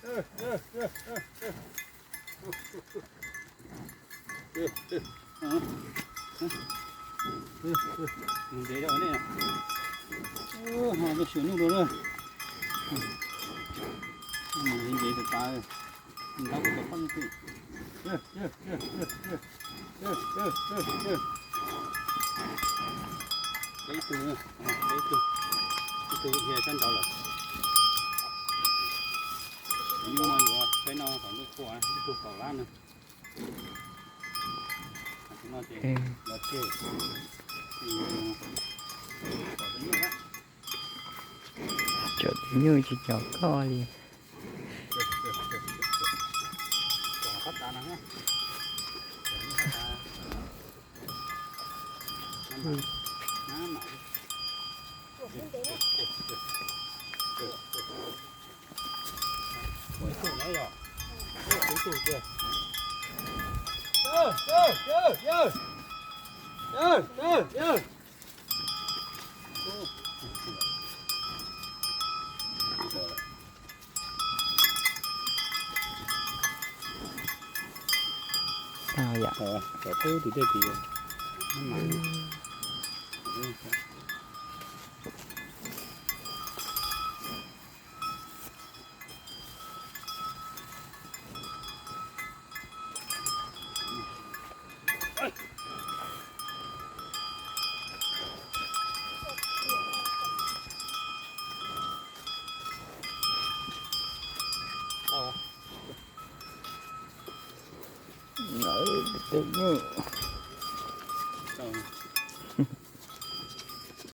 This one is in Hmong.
Ntev rau ne. Ho tuaj xyuas nyuj dua na. Ntev ntev tus pas, ntab kuv tau pab nyuj twg. Peb ib tug, peb ib tug, ib tug dhia sab nraud lawm. Nyuj no yuav peb no kom ntuj tshua, ib tug kaum lab no. Tus no ces los tseg. Cov nyuj tsis cov koj li. Tus nyuj.